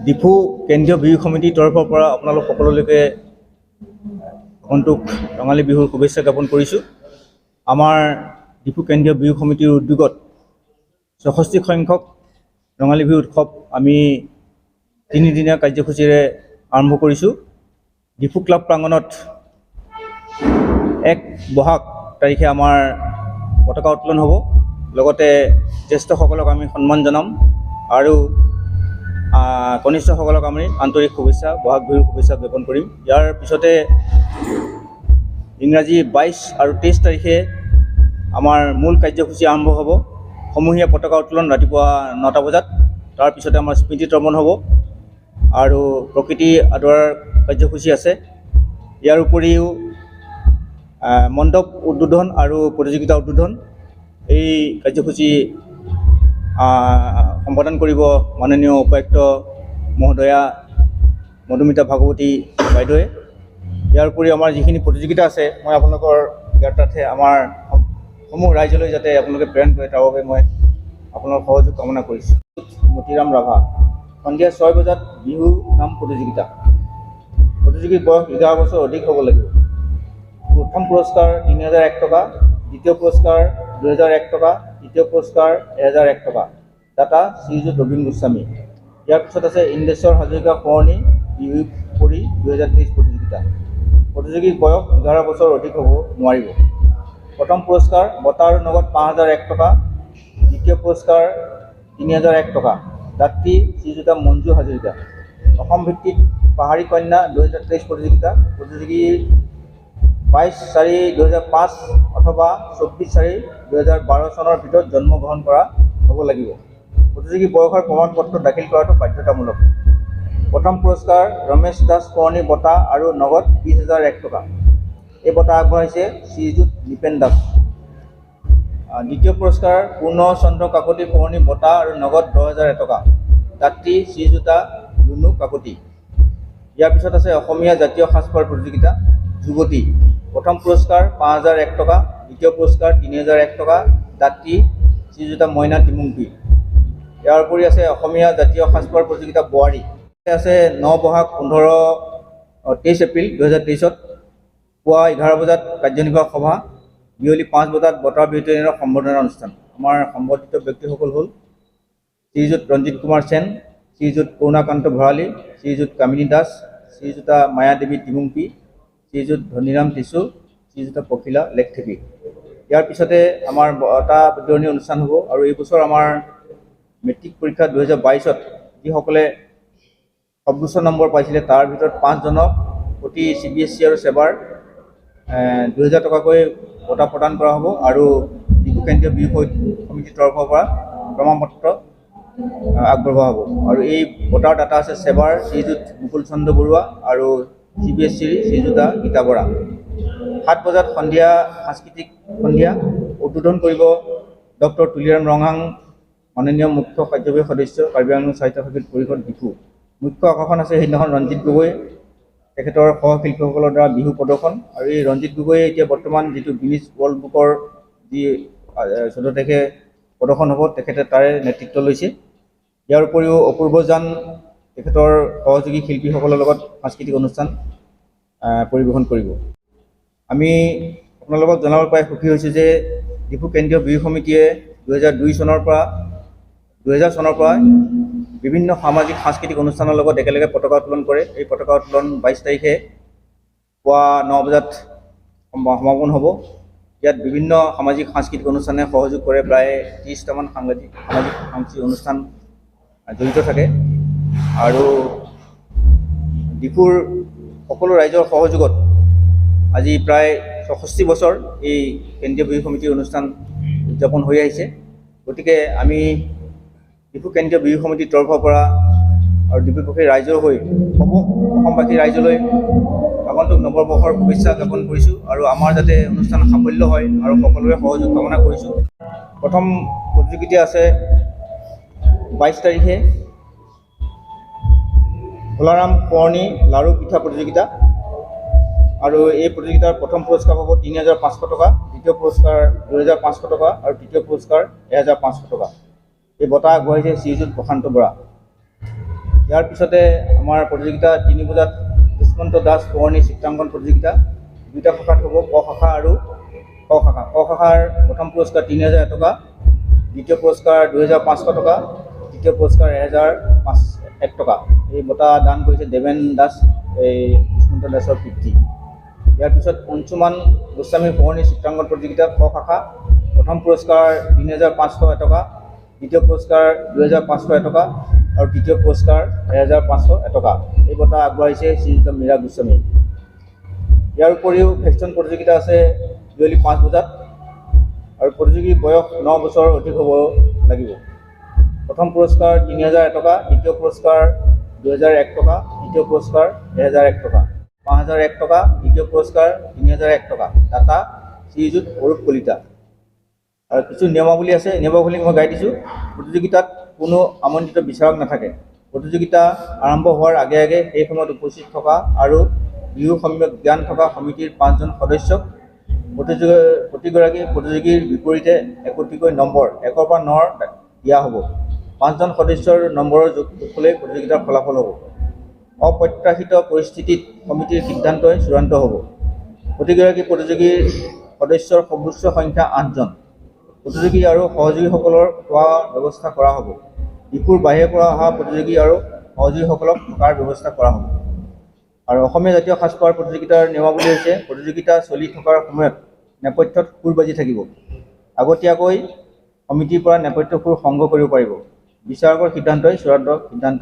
ডিফু কেন্দ্ৰীয় বিহু সমিতিৰ তৰফৰ পৰা আপোনালোক সকলোলৈকে আগন্তুক ৰঙালী বিহুৰ শুভেচ্ছা জ্ঞাপন কৰিছোঁ। আমাৰ ডিফু কেন্দ্ৰীয় বিহু সমিতিৰ উদ্যোগত 64 সংখ্যক ৰঙালী বিহু উৎসৱ আমি তিনিদিনীয়া কাৰ্যসূচীৰে আৰম্ভ কৰিছোঁ। ডিফু ক্লাব প্ৰাংগণত 1 বহাগ তাৰিখে আমাৰ পতাকা উত্তোলন হ'ব। লগতে জ্যেষ্ঠসকলক আমি সন্মান জনাম আৰু কনিষ্ঠসকলক আমি আন্তৰিক শুভেচ্ছা, বহাগ বিহুৰ শুভেচ্ছা জ্ঞাপন কৰিম। ইয়াৰ পিছতে ইংৰাজী 22 আৰু 23 তাৰিখে আমাৰ মূল কাৰ্যসূচী আৰম্ভ হ'ব। সমূহীয়া পতাকা উত্তোলন ৰাতিপুৱা 9টা বজাত। তাৰপিছতে আমাৰ স্মৃতি তৰ্পণ হ'ব আৰু প্ৰকৃতি আদৰাৰ কাৰ্যসূচী আছে। ইয়াৰ উপৰিও মণ্ডপ উদ্বোধন আৰু প্ৰতিযোগিতা উদ্বোধন, এই কাৰ্যসূচী সম্পাদন কৰিব মাননীয় উপায়ুক্ত মহোদয়া মধুমিতা ভাগৱতী বাইদেৱে। ইয়াৰ উপৰি আমাৰ যিখিনি প্ৰতিযোগিতা আছে, মই আপোনালোকৰ জ্ঞাতাৰ্থে আমাৰ সমূহ ৰাইজলৈ যাতে আপোনালোকে প্ৰেৰণ কৰে, তাৰ বাবে মই আপোনালোকৰ সহযোগ কামনা কৰিছোঁ। মতিৰাম ৰাভা। সন্ধিয়া 6 বজাত বিহু নাম প্ৰতিযোগিতা। প্ৰতিযোগীৰ বয়স 11 বছৰ অধিক হ'ব লাগিব। প্ৰথম পুৰস্কাৰ 3001 টকা, দ্বিতীয় পুৰস্কাৰ 2001 টকা, তৃতীয় পুৰস্কাৰ 1001 টকা। দাতা শ্ৰীযুত ৰবীন গোস্বামী। ইয়াৰ পিছত আছে ইন্দ্ৰেশ্বৰ হাজৰিকা সোঁৱৰণী বিহু পৰি 2023 প্ৰতিযোগিতা। প্ৰতিযোগীৰ বয়স 11 বছৰ অধিক হ'ব নোৱাৰিব। প্ৰথম পুৰস্কাৰ বঁটা আৰু নগদ 5001 টকা, দ্বিতীয় পুৰস্কাৰ 3001 টকা। দাত্ৰী শ্ৰীযুতা মঞ্জু হাজৰিকা। অসম ভিত্তিত পাহাৰী কন্যা 2023 প্ৰতিযোগিতা। প্ৰতিযোগী 22/4/2005 অথবা 24/4/2012 চনৰ ভিতৰত জন্মগ্ৰহণ কৰা হ'ব লাগিব। প্ৰতিযোগী বয়সৰ প্ৰমাণ পত্ৰ দাখিল কৰাটো বাধ্যতামূলক। প্ৰথম পুৰস্কাৰ ৰমেশ দাস সোঁৱৰণী বঁটা আৰু নগদ 20,001 টকা। এই বঁটা আগবঢ়াইছে শ্ৰীযুত নিপেন দাস। দ্বিতীয় পুৰস্কাৰ পূৰ্ণ চন্দ্ৰ কাকতি সোঁৱৰণী বঁটা আৰু নগদ 10,001 টকা। দাত্ৰী শ্ৰীযুতা ৰুণু কাকতি। ইয়াৰ পিছত আছে অসমীয়া জাতীয় সাজপাৰ প্ৰতিযোগিতা যুৱতী। প্ৰথম পুৰস্কাৰ 5001 টকা, দ্বিতীয় পুৰস্কাৰ 3001 টকা। দাত্ৰী শ্ৰীযুতা মইনা তিমুংপী। ইয়াৰ উপৰি আছে অসমীয়া জাতীয় সাজপাৰ প্ৰতিযোগিতা বোৱাৰী। আছে 9 বহাগ 23 এপ্ৰিল 2023ত পুৱা 11 বজাত কাৰ্যনিৰ্বাহক সভা, বিয়লি 5 বজাত বঁটা বিতৰণৰ সম্বৰ্ধনা অনুষ্ঠান। আমাৰ সম্বৰ্ধিত ব্যক্তিসকল হ'ল শ্ৰীযুত ৰঞ্জিত কুমাৰ সেন, শ্ৰীযুত কৰুণাকান্ত ভৰালী, শ্ৰীযুত কামিনী দাস, শ্ৰীযুতা মায়াদেৱী তিমুংপী, শ্ৰীযুত ধনীৰাম টিচু, শ্ৰীযুতা পখিলা লেখথেপী। ইয়াৰ পিছতে আমাৰ বঁটা বিতৰণী অনুষ্ঠান হ'ব। আৰু এই বছৰ আমাৰ মেট্ৰিক পৰীক্ষা 2022ত যিসকলে সৰ্বোচ্চ নম্বৰ পাইছিলে, তাৰ ভিতৰত পাঁচজনক প্ৰতি চিবিএছই আৰু ছেবাৰ 2000 টকাকৈ বঁটা প্ৰদান কৰা হ'ব আৰু ডিফু কেন্দ্ৰীয় বিহু সমিতিৰ তৰফৰ পৰা প্ৰমাণপত্ৰ আগবঢ়োৱা হ'ব। আৰু এই বঁটাৰ দাতা আছে ছেবাৰ শ্ৰীযুত মুকুল চন্দ্ৰ বৰুৱা আৰু চিবিএছইৰ শ্ৰীযুতা গীতা বৰা। 7 বজাত সন্ধিয়া সাংস্কৃতিক সন্ধিয়া উদ্বোধন কৰিব ডক্টৰ তুলিৰাম ৰংহাং, মাননীয় মুখ্য কাৰ্যবাহী সদস্য, কাৰ্বি আংলং স্বায়ত্তশাসিত পৰিষদ, ডিফু। মুখ্য আকৰ্ষণ আছে সেইদিনাখন ৰঞ্জিত গগৈ, তেখেতৰ সহশিল্পীসকলৰ দ্বাৰা বিহু প্ৰদৰ্শন। আৰু এই ৰঞ্জিত গগৈয়ে এতিয়া বৰ্তমান যিটো গিনিজ ৱৰ্ল্ড বুকৰ যি 14 তাৰিখে প্ৰদৰ্শন হ'ব, তেখেতে তাৰে নেতৃত্ব লৈছে। ইয়াৰ উপৰিও অপূৰ্ব জান, তেখেতৰ সহযোগী শিল্পীসকলৰ লগত সাংস্কৃতিক অনুষ্ঠান পৰিৱেশন কৰিব। আমি আপোনালোকক জনাব পাই সুখী হৈছোঁ যে ডিফু কেন্দ্ৰীয় বিহু সমিতিয়ে 2002 চনৰ পৰা, 2000 চনৰ পৰা বিভিন্ন সামাজিক সাংস্কৃতিক অনুষ্ঠানৰ লগত একেলগে পতাকা উত্তোলন কৰে। এই পতাকা উত্তোলন 22 তাৰিখে পুৱা 9 বজাত সমাপন হ'ব। ইয়াত বিভিন্ন সামাজিক সাংস্কৃতিক অনুষ্ঠানে সহযোগ কৰে। প্ৰায় 30টামান সামাজিক সাংস্কৃতিক অনুষ্ঠান জড়িত থাকে। আৰু ডিফুৰ সকলো ৰাইজৰ সহযোগত আজি প্ৰায় 64 বছৰ এই কেন্দ্ৰীয় বিহু সমিতিৰ অনুষ্ঠান উদযাপন হৈ আহিছে। গতিকে আমি ডিফু কেন্দ্ৰীয় বিহু সমিতিৰ তৰফৰ পৰা আৰু ডিফুবাসী ৰাইজৰ হৈ সমূহ অসমবাসী ৰাইজলৈ আগন্তুক নৱবৰ্ষৰ শুভেচ্ছা জ্ঞাপন কৰিছোঁ আৰু আমাৰ যাতে অনুষ্ঠান সাফল্য হয় আৰু সকলোৰে সহযোগ কামনা কৰিছোঁ। প্ৰথম প্ৰতিযোগিতা আছে 22 তাৰিখে ভোলাৰাম সোঁৱৰণী লাড়ু পিঠা প্ৰতিযোগিতা। আৰু এই প্ৰতিযোগিতাৰ প্ৰথম পুৰস্কাৰ পাব 3500 টকা, দ্বিতীয় পুৰস্কাৰ 2500 টকা আৰু তৃতীয় পুৰস্কাৰ 1500 টকা। এই বঁটা আগবঢ়াইছে শ্ৰীযুত প্ৰশান্ত বৰা। ইয়াৰ পিছতে আমাৰ প্ৰতিযোগিতা 3 বজাত দুষ্মন্ত দাস সোঁৱৰণী চিত্ৰাংকন প্ৰতিযোগিতা দুটা শাখাত হ'ব, ক শাখা আৰু খ শাখা। ক শাখাৰ প্ৰথম পুৰস্কাৰ 3000 টকা, দ্বিতীয় পুৰস্কাৰ 2500 টকা, তৃতীয় পুৰস্কাৰ 1001 টকা। এই বঁটা দান কৰিছে দেৱেন দাস, এই দুষ্মন্ত দাসৰ পিতৃ। ইয়াৰ পিছত অংশুমান গোস্বামী সোঁৱৰণী চিত্ৰাংকন প্ৰতিযোগিতা খ শাখা প্ৰথম পুৰস্কাৰ 3501 টকা, দ্বিতীয় পুৰস্কাৰ 2501 টকা আৰু তৃতীয় পুৰস্কাৰ 1501 টকা। এই বঁটা আগবঢ়াইছে শ্ৰীযুক্ত মীৰা গোস্বামী। ইয়াৰ উপৰিও ভেকচন প্ৰতিযোগিতা আছে বিয়লি 5 বজাত আৰু প্ৰতিযোগীৰ বয়স 9 বছৰৰ অধিক হ'ব লাগিব। প্ৰথম পুৰস্কাৰ 3001 টকা, দ্বিতীয় পুৰস্কাৰ 2001 টকা, তৃতীয় পুৰস্কাৰ 1001 টকা, 5001 টকা, দ্বিতীয় পুৰস্কাৰ 3001 টকা। দাতা শ্ৰীযুত অৰূপ কলিতা। আৰু কিছু নিয়মাৱলী আছে, নিয়মাৱলী মই গাই দিছোঁ। প্ৰতিযোগিতাত কোনো আমন্ত্ৰিত বিচাৰক নাথাকে। প্ৰতিযোগিতা আৰম্ভ হোৱাৰ আগে আগে সেই সময়ত উপস্থিত থকা আৰু বিহু সম্যক জ্ঞান থকা সমিতিৰ 5জন সদস্যক প্ৰতিগৰাকী প্ৰতিযোগীৰ বিপৰীতে একোটিকৈ নম্বৰ 1ৰ পৰা 9 দিয়া হ'ব। 5জন সদস্যৰ নম্বৰৰ যোগফলেই প্ৰতিযোগিতাৰ ফলাফল হ'ব। অপ্ৰত্যাশিত পৰিস্থিতিত সমিতিৰ সিদ্ধান্তই চূড়ান্ত হ'ব। প্ৰতিগৰাকী প্ৰতিযোগীৰ সদস্যৰ সৰ্বোচ্চ সংখ্যা 8জন। প্ৰতিযোগী আৰু সহযোগীসকলৰ খোৱা ব্যৱস্থা কৰা হ'ব। ডিফুৰ বাহিৰৰ পৰা অহা প্ৰতিযোগী আৰু সহযোগীসকলক থকাৰ ব্যৱস্থা কৰা হ'ব। আৰু অসমীয়া জাতীয় সাজপাৰ প্ৰতিযোগিতাৰ নিয়মাৱলী হৈছে প্ৰতিযোগিতা চলি থকাৰ সময়ত নেপথ্যত সুৰ বাজি থাকিব। আগতীয়াকৈ সমিতিৰ পৰা নেপথ্য সুৰ সংগ্ৰহ কৰিব পাৰিব। বিচাৰকৰ সিদ্ধান্তই চূড়ান্ত সিদ্ধান্ত।